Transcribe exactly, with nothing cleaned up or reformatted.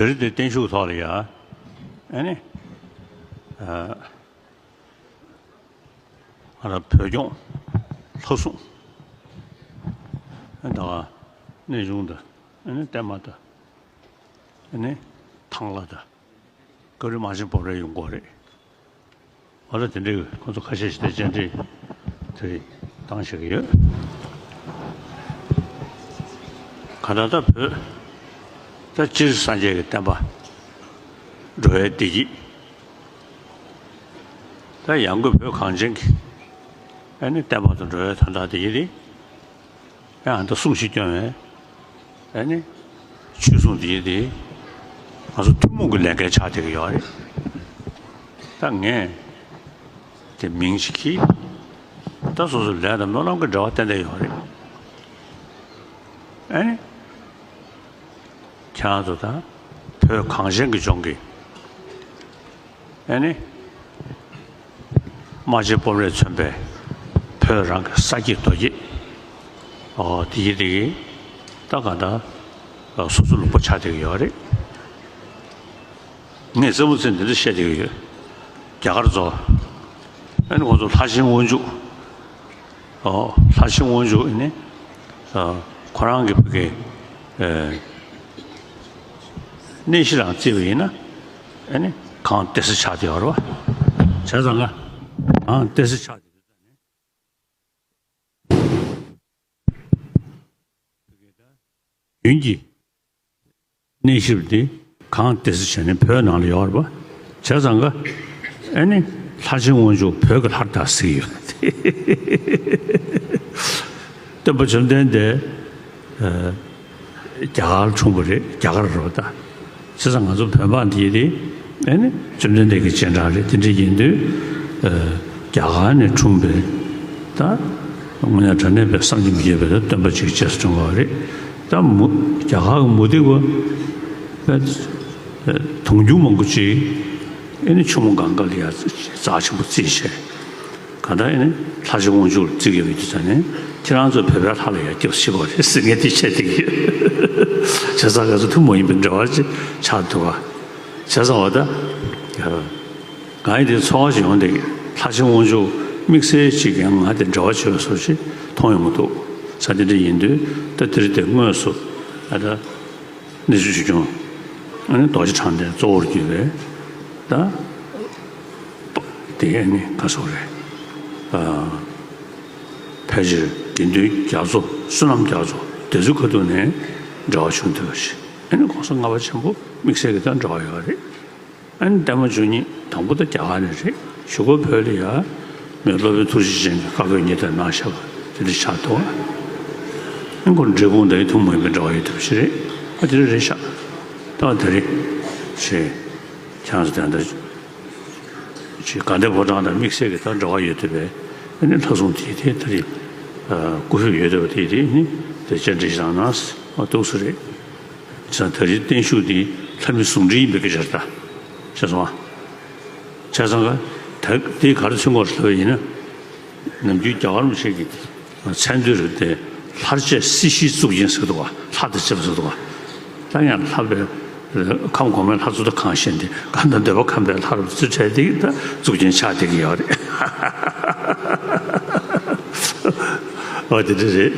རི་དེ་བརྟན་བཞུགས་ཐོག་ལ་ཡ། ཨ་ནི། ཨ། ང་རང་བོད་སྐྱོང་། ལྷ་སྲུང་། ཨ། ད་ག་གནས་ཆུང་དང་། ཨ་ནི་བརྟན་མ་དང་། ཨ་ནི་ཐང་ལྷ་དང་། བཀའ་དྲིན་རྨ་ཆེན་སྤོབས་རས་ཡོང་གི་རེད། འོ་ད་དེ་འདྲའི་ཁོང་ཚོ་ཁ་ཤས་ཤིག་དེ་བཅར་འདྲི་དེ་རིགས་བཏང་བཞག་གི་ཡོད། ག་ད་ལྟ་བོད་ད་སྤྱིར་སངས་རྒྱས་ཀྱི་བསྟན་པ་འགྲོ་བའི་བདེ་སྐྱིད། ད་ཡང་སྒོས་བོད་གངས་ཅན་གྱི་ཨ་ནི་བསྟན་པ་དང་འགྲོ་བའི་དོན་དག་དེ་ཡིན་ཏེ། ཡང་ད་གསུང་བཞིན་སྐྱོན་བས་ཨ་ནི་ཆོས་སྲུང་དེ་ཡིན་ཏེ། ང་ཚོ་ཐུན་མོང་གི་ལས་འགན་ཆགས་བསྡད་ཀྱི་ཡོད་རེད། ད་ངས་དེ་མིང་ཞིག་གིས་ད་སོ་སོ་ལས་དང་སྨོན་ལམ་གྱི་འབྲེལ་བ་ཏན་ཏན་ཡོད་རེད། ཨ་ནི། ཁྱེད་རང་ཚོ་དང་བོད་གངས་ཅན་གྱི་ལྗོངས་ཀྱི་ཨ་ནི། རྨ་ཆེན་སྤོམ་རས་མཚོན་པའི་བོད་རང་གི་ས་སྐྱེས་རྡོ་སྐྱེས། ཨོ་དེ་གི་དེ་གི་ད་ག་ད་སོ་སོ་ལུང་པ་ཆགས་བསྡད་ཀྱི་ཡོད་རེད། ངས་རྩེད་མོ་རྩེ་འདི་འདྲ་བཤད་བསྡད་ཀྱི་ཡོད། རྒྱ་གར་ཚོ། ཨ་ནི་ཁོང་ཚོ་ལྷ་ཆེན་དབང་ཕྱུག་ཨོ། ལྷ་ཆེན་དབང་ཕྱུག་ཨ་ནི། ཨ། ཁོ་རང་གི་བུ་གའི་ཨ་གནས་གཞི་རང་བརྩིས་པ་ཡིན་ན། ཨ་ནི་གངས་ཏི་སེ་ཆགས་བསྡད་ཡོད་རེད་པ། བྱས་ཙང་ཀ་གངས་ཏི་སེ་ཆགས་བསྡད་ཡོད་ཙང་ནི། ཡུན་གྱི་གནས་གཞི་འདི་གངས་ཏི་སེ་བྱས་ནས་བོད་ནང་ལ་ཡོད་རེད་པ། བྱས་ཙང་ཀ་ཨ་ནི་ལྷ་ཆེན་དབང་ཕྱུག་བོད་ཀྱི་ལྷར་ཐག་ཟེར་གྱི་ཡོད། སྟོན་པ་བཅོམ་ལྡན་འདས། ཨ། རྒྱ་གར་འཁྲུངས་པ་རེད། རྒྱ་གར་རེད་པ་ད། བྱས་ཙང་ང་ཚོ་བོད་འབངས་འདི་རེད། ཨ་ནི་བཅོམ་ལྡན་འདས་ཀྱི་སྤྱན་དྲངས་རེད། དེ་འདྲ་ཡིན་དུས། ཨ། རྒྱ་གར་ནས་འཁྲུངས་པའི་ད་དངོས་གནས་དྲང་གནས་པའི་བསམ་གྱིས་མི་ཁྱབ་པའི་ད་སྟོན་པ་ཅིག་རྗེས་སུ་འབྲང་བ་རེད། ད་མུ་རྒྱ་གར་གྱི་མུ་སྟེགས་པ་དུང་ཕྱུར་མང་པོ་ཅིག་ཨ་ནི་ཆུ་མོ་གངྒཱ་ལ་ཡ་རྩ་ཆེན་པོ་བརྩིས་བྱས། གང་ལྟར་ཨ་ནི་ལྷ་ཆེན་དབང་ཕྱུག་ལ་བརྩི་གི་ཡོད་པའི་དུས་ཙང་ནས་ཁྱེད་རང་ཚོ་བོད་པའི་ལྷ་ལ་ཡ་སྐྱབས་སུ་མཆི་དགོས་རེད་ཟེར་ངས་དེ་བཤད་བསྡད་ཀྱི་ཡོད། བྱས་ཙང་ང་ཚོ་ཐུན་མོང་ཡིན་པའི་འབྲེལ་བ་ཅིག་ཆགས་འདུག་ག་བྱས་ཙང་འོ་ད། ང་ཡི་དེ་ཚོར་བ་ཞིག་ཡོང་བསྡད་ཀྱི། ལྷ་ཆེན་དབང་ཕྱུག་དམིགས་བསལ་ཅིག་ཡང་ང་དེ་འབྲེལ་བ་བྱས་པའི་བཟོ་ཞིག་མཐོང་ཡོང་གི་འདུག། ས་དེ་འདྲ་ཡིན་དུས་ད་དེ་རིང་དེ་དངོས་སུ་ཨ་ད། གནས་ཆུང་ཆོས་སྐྱོང་། ཨ་ནི་རྡོ་རྗེ་གྲགས་ལྡན་གཙོ་བོར་གྱུར་པའི་ད། དེ་ཨ་ནི་ག་སོགས་རེད། ཨ། ཕལ་ཆེར་དགེ་འདུན་རྒྱ་མཚོ། བསོད་ནམས་རྒྱ་མཚོ་དེ་ཚོའི་ཁ་ཐུག་ནས་འབྲེལ་བ་བྱུང་ཐུབ་པ་ཞིག། ཨ་ནི་༸གོང་ས་ལྔ་པ་ཆེན་པོ་དམིགས་བསལ་གྱི་ད་འབྲེལ་བ་ཡོད་རེད། ཨ་ནི་བརྟན་མ་བཅུ་གཉིས་དང་པོ་ད་རྒྱ་གར་ནས་རེད། གཞུག་གུ་བོད་ལ་ཡ་མི་སློབ་དཔོན་ཐུགས་རྗེ་ཅན་གྱིས་བཀའ་བསྒོ་གཉིས་དང་གནང་བཞག་པ་དེ་འདྲ་ཆགས་འདུག། ཨ་ནི་ཁོ་འབྲས་སྤུངས་དང་ཐུན་མོང་ཡིན་པའི་འབྲེལ་བ་ཡོད་ཐུབ་ཞིག་རེད། ཨ་དེ་འདྲ་རེད་ཤག། ད་དེ་རེད། ཞེས་ཁྱེད་རང་ཚོ་དེ་འདྲ་ཅིག་དགའ་ལྡན་ཕོ་བྲང་དང་དམིགས་བསལ་གྱི་ད་འབྲེལ་བ་ཡོད་ཐུབ་པའི་ཨ་ནི་ལྷ་སྲུང་དེ་དེ་ད་རེད། སྐུ་ཕེབས་ཡོད་ཐུབ་པ་དེ་རེད། ཨ་ནི་དེ་བཅར་འདྲི་ཞིག་གནང་ན་ཨ་འདུག་སེ་རེད། བྱས་ཙང་ད་རེས་བརྟན་བཞུགས་འདི་ལྷ་མི་ཟུང་འབྲེལ་ཡིན་པའི་སྐད་ཆ་རེད་ད། ཤེས་སོང་ཨ། བྱས་ཙང་ད་འདི་ག་རེ་མཚོན་གྱི་ཡོད་རེད་ལབ་པ་ཡིན་ན། ནམ་རྒྱུན་རྒྱ་གར་མི་ཞིག་གིས་མཚན་དུས་རེད་དེ་ལྷར་བཅས་སྲིད་ཞིའི་གཙུག་རྒྱན་ཟེར་འདུག་ག། ལྷ་དང་བཅས་པ་ཟེར་འདུག་ག། ད་ཡང་ལྷ་པའི་ཁམས་གོང་མའི་ལྷ་ཚོ་དང་གང་ཤེས་ཏེ་གང་དང་འདོད་པ་ཁམས་པའི་ལྷ་རུ་ཚུར་བྲལ་ཏེ་ད་གཙུག་རྒྱན་ཆགས་བསྡད་ཀྱི་ཡོད་རེད། འོ་དེ་འདྲ་རེད།